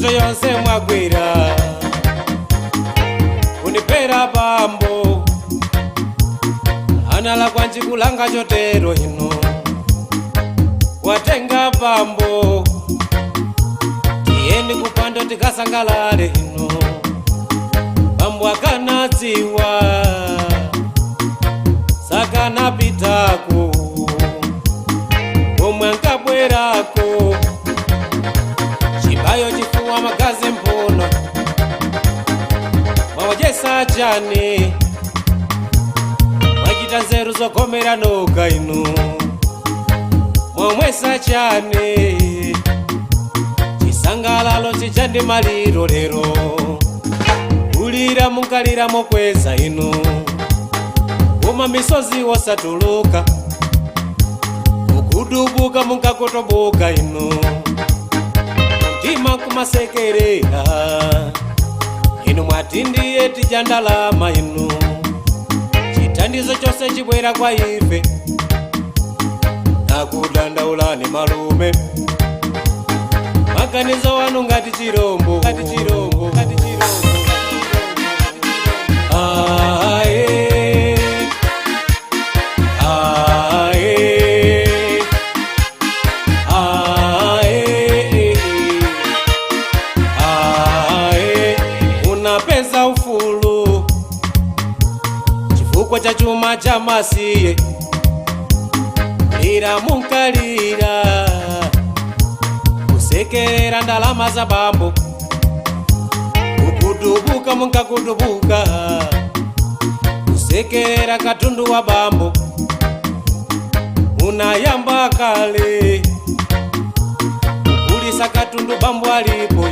Ntchito yonse mwagwira kunipera bambo analakwa njikulanga chotero ino watenga bambo tiyeni kupando tikasangalale ino bambo akanadziwa sakanapitako omwe ankabwerako chibayo chifuwa magazi mpono mwawajesa chani mwachita nzeru zogomera noga inu mwamwesa chani chisangalalo chija ndi maliro lero kulira munkalira mokweza inu koma misozi wosatuluka kukudubuka munkakotoboka inu mtima kumasekerera inu mwati ndiye tija ndalama inu chithandizo chose chibwera kwa ife nakudandaulani malume maganizo wanu ngati chirombo ngati chirombo ngati chirombo. Ae, ae, ae, ae, unapeza ufulu chifukwa cha chuma cha masiye lira munkalira kusekerera ndalama za bambo kukudubuka munkakudubuka kusekerera katundu wa bambo unayamba kale kukulisa katundu bambo alipo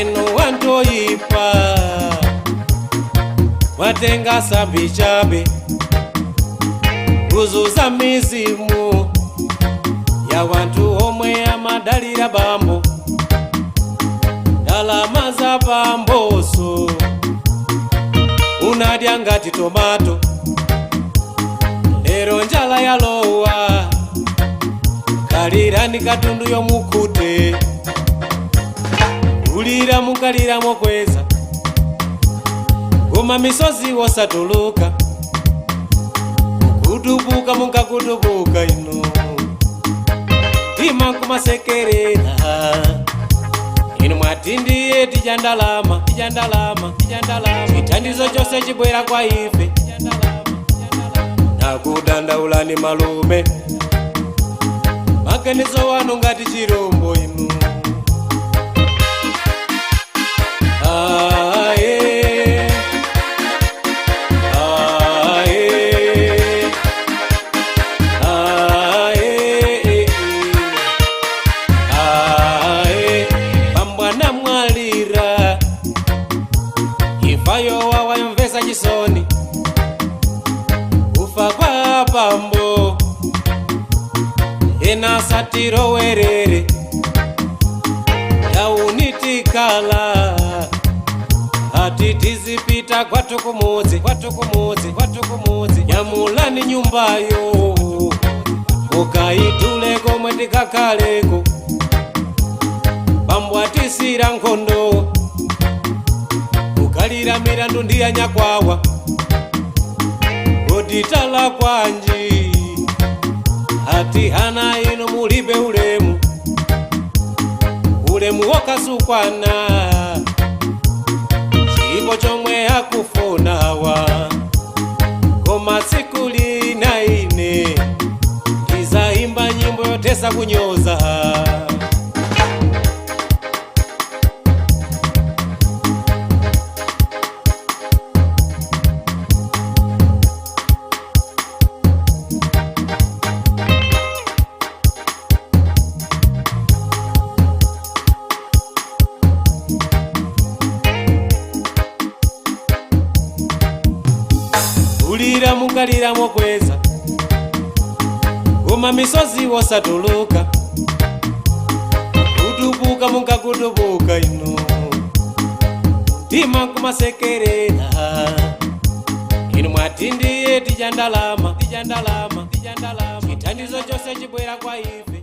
inu wantoipa watenga sambi chabe kuzuza mizimu ya wantu omwe amadalira bambo ndalama za bamboso unadya ngati tomato lero njala yalowa kalirani katundu yomukhute kulira mukalira mokweza koma misozi wosatuluka kukudubuka munkakudubuka inu mtima kumasekerera inu mwati ndiye tija ndalama tija ndalama tija ndalama chithandizo chose chibwera kwa ife nakudandaulani malume maganizo wanu ngati chirombo inu. Ae, ae, ae, ae, bambo anamwalira imfa yowawa yomvesa chisoni kufa kwa bambo ena satirowerere yaunitikala ati tizipita kwathu kumudzi kwathu kumudzi kwathu kumudzi nyamulani nyumbayo mukaitule komwe tikakhaleko bambo atisira nkhondo kukalira milandu ndi anyakwawa kotitala kwanji ati hana ino mulibe ulemu ulemu wokasukwana chipo chomwe akufunawa koma tsiku lina ine ndizaimba nyimbo yotesa kunyoza. Kulira mukalira mokweza koma misozi wosatuluka kudubuka munkakudubuka inu mtima kumasekerera inu mwati ndiye tija ndalama tija ndalama tija ndalama chithandizo chose chibwera kwa ife.